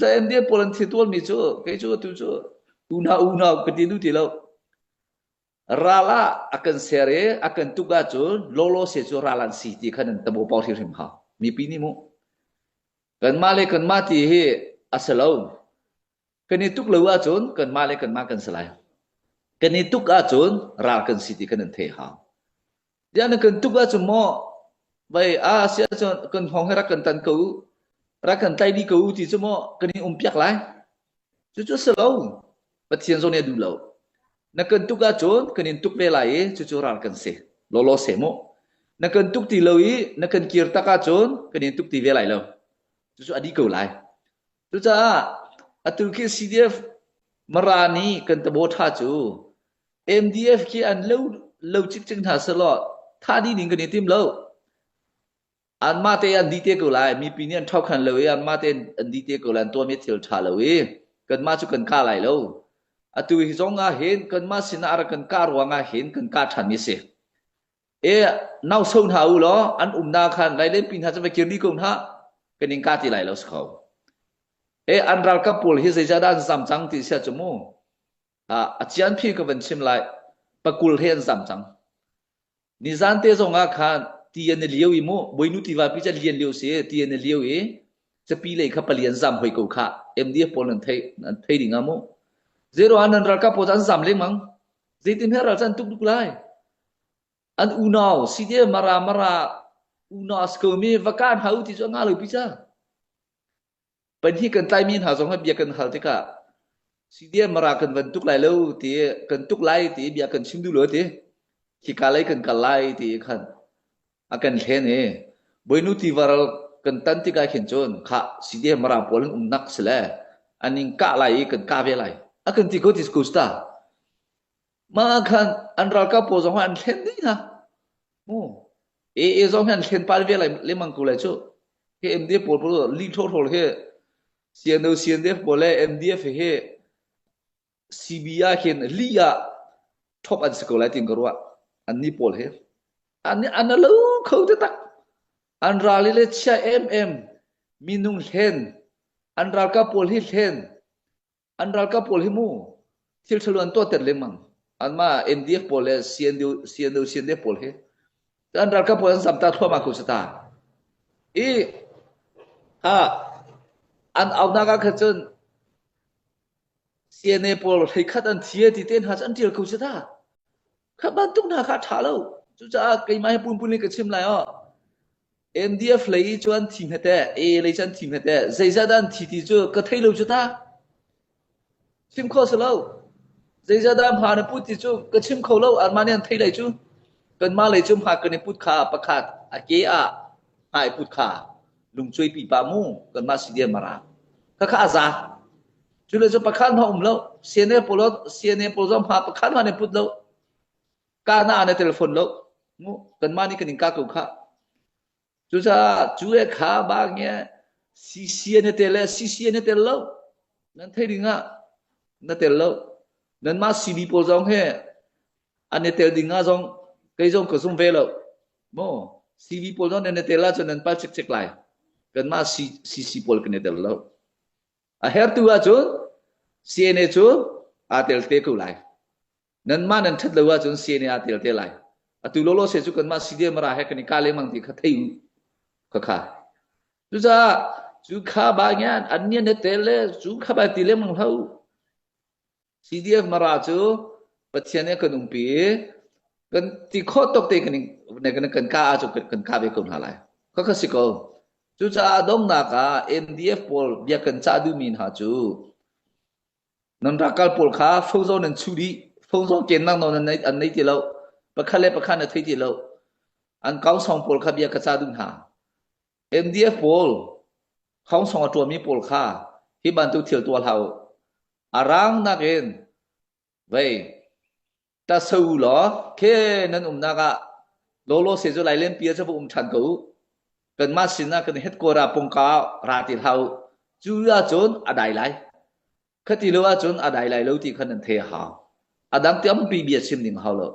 MDF pawl an thil tualmi cu kei cu atu cu unau unau ka ti duh ti lo. Ral ah a kan ser i a kan tuk ahcun lawlaw se cu ral an si ti kha nan tabo pau hrimhrim hau. Mipi nih mu. Kanmah le kanmah ti hi a si lo. Kan i tuk lo ahcun kanmah le kanmah kan si lai. Kan i tuk ahcun ral kan si ti kha nan theih hau. Tiah na kan tuk ahcun maw vai a si ahcun kan hngawng hi rak kan tan ko u, rak kan tlai dih ko u ti cu maw kan i um piak lai. Cucu a si lo. Pathian zong nih a duh lo. Na kan tuk ahcun kan in tuk ve lai i cucu ral kan si. Lawlaw se mu. Na kan tuk ti lo i na kan kir tak ahcun kan in tuk ti ve lai lo. Cucu a dih ko lai. Cucaah atu khi CDF Mara nih kan tabo ṭha cu MDF khi an lo lo cikcek hna selaw thah dih ding kan i tim lo. Anmah te an dih te ko lai. Mipi nih an ṭhokhan lo i anmah te an dih te ko lai. An tuahmi thil ṭha lo i kanmah cu kan kah lai lo. Atu hi zong ah hin kanmah sinah a rak kan kah ruangah hin kan kah ṭhanmi a si. E nau so hna u law an umnak khan Lailenpi hna cu va kir dih ko hna. Kan in kah ti lai lo si kho. E an ralkap pawl hi zeicahdah an zam cang ti sia cu mu. A cianphi ka van chim lai. Pakul he an zam cang. Nizan te zong ah khan ti an i lio i mu Bawinu tiva pi cu lian lio si ti an i lio i capi lei kha palian zam hoi ko kha MDF pawl nan thei nan thei ding ah mu zero an nan ralkap pawl an zam lengmang zeitin he ral can tuk duk lai an unau CDF mara mara unau sko mi vakan hau ti cu nga lo pi cha Pahnih kan tlaimi hna zong hi bia kan hal tikah CDM mara kan van tuk lai lo ti kan tuk lai ti bia kan chim duh lo ti khika lei kan kal lai ti khan a kan hlen i Boinu tivaral kan tan tikah khin cun kha CDM mara pawl an umnak si le an in kah lai i kan kah ve lai a kan ti ko ti ko sta Mah ah khan an ralkap pawl zong an thlen dih hna. Mu. AA zong hi an thlen pal ve lai lengmang ko lai cu. Hi MDF pawl pawl li thlawthlawl hi CNO CNDF pawl le MDF hi CB ah khin li ah thop an si ko lai tin ka ruah. An ni pawl hi. An an lo kho te tak. An ral le chia em em minung hlen an ralkap pawl hi hlen An ralkap pawl hi mu thil ṭhalo an tuahter lengmang. Anmah NDF pawl le CNDO, CNO, CNDF pawl hi an ralkap pawl an zamta thluahmah ko sata. I ha an aunak ah khan cun CNA pawl hleikhat an thi ti te hna cu an ṭial ko sata. Kha bantuk hna kha a ṭha lo. Cucaah keimah hi punpun in ka chim lai aw. NDF lei cu an thi hmete, AA lei cu an thi hmete, zeizah dah an thi ti cu ka thei lo cu ta. Chim kho si lo. Zeizah dah hma na put ti cu ka chim kho lo, anmah nih an thei lai cu. Kanmah lei cu hma kan i put kha pakhat, a ke ah hma i put kha lungcuai pi pa mu, kanmah CDM mara. Khakha a za. Cu le cu pakhat hma um lo. CNA pawl CNA pawl zong hma pakhat hma ne put lo. Ka na na telephone lo. Mu kanmah nih kan in ka ko kha. Cucaah cu e kha ba nge CC na tel le CC na tel lo. Nan thei ding ah na tel lo. Nanmah CB pawl zong he an i tel ding ah zong kei zong ka zum ve lo. Mu CB pawl zong nan i tel ahcun nan pal cikcek lai. Kanmah CC pawl kan i tel lo. A hertu ahcun CNA cu aa tel te ko lai. Nanmah nan ṭhat lo ahcun CNA aa tel te lai. Atu lawlaw se cu kanmah CDM mara he kan i kah lengmang ti kha thei u. Khakha. Cucaah cu kha ba ngian an nian ne tel le cu kha ba ti lengmang hlah u. CDF mara cu Pathian nih kan umpi i kan ti khawh tawk te kan kan kan kah ahcun kan kah ve ko hna lai. Khakha si ko. Cucaah donghnak ah NDF pawl bia kan cah duhmi hna cu nan ralkap pawl kha phozo nan chuh dih. Phozo kennak nawl nan an nei ti lo. Pakhat le pakhat na thei ti lo. An kausong pawl kha bia ka cah duh hna. NDF pawl khongsong a ṭuanmi pawl kha hi bantuk thil tuah hlah u. A rang nakin vei ta so u law khe nan umnak ah lawlaw se cu lailenpi ah cu va um ṭhan ko u. Kanmah sinah kan headquarter pongka ra ti hlah u. Cu ahcun a dai lai. Khati lo ahcun a dai lai lo ti kha nan thei a hau. A dang tampi bia chim ding hau lo.